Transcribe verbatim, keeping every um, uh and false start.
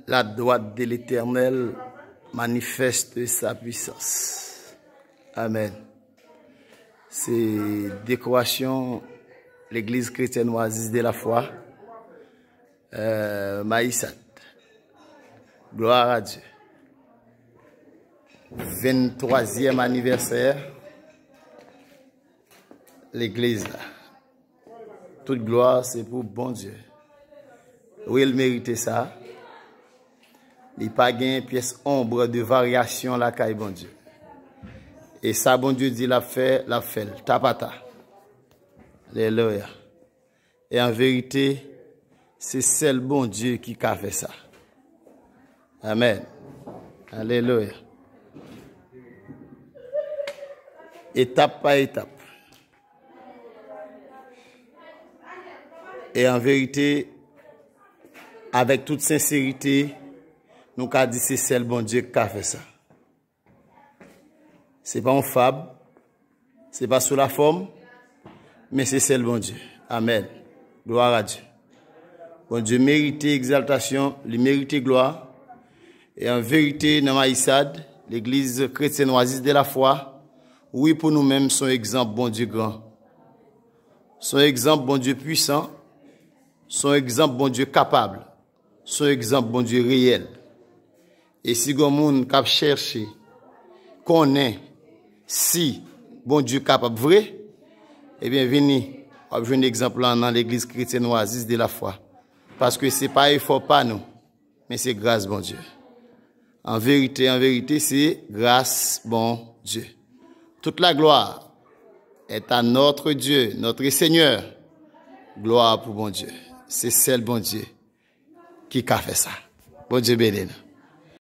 La droite de l'Éternel manifeste sa puissance. Amen. Se dekorasyon Legliz Kretyèn Oasis de la Foi, euh, Mayisad. Gloire à Dieu. Venntwazyèm anivèsè legliz la. Tout glwa se pou Bondye. Wi, l merite sa. Li pa gen pyès onb de varyasyon lakay Bondye. E sa Bondye di l ap fè, l ap fè l, ta pa ta. Alelouya. E an verite, se sèl Bondye ki ka fè sa. Amèn. Alelouya. Etap pa etap. E an verite, avèk tout senserite, nou ka di se sèl Bondye ki ka fè sa. Se pa yon fab, se pa sou lafòm, men se sèl Bondye. Amèn. Glwa a Dye. Bondye merite egzaltasyon, li merite glwa. E an verite, nan Mayisad, Legliz Kretyèn Oasis de la Foi, wi, pou nou menm, se yon egzanp Bondye gran. Se yon egzanp Bondye pwisan. Se yon egzanp Bondye kapab. Se yon egzanp Bondye reyèl. E si gen moun k ap chèche konnen si Bondye kapab vre, ebyen, vini, w ap jwenn egzanp lan nan Legliz Kretyèn Oasis de la Foi. Paske se pa efò pa nou, men se gras Bondye. An verite, an verite, se gras Bondye. Toute la gloire est à notre Dieu, notre Seigneur. Glwa pou Bondye. Se sèl Bondye ki ka fè sa. Bondye beni nou.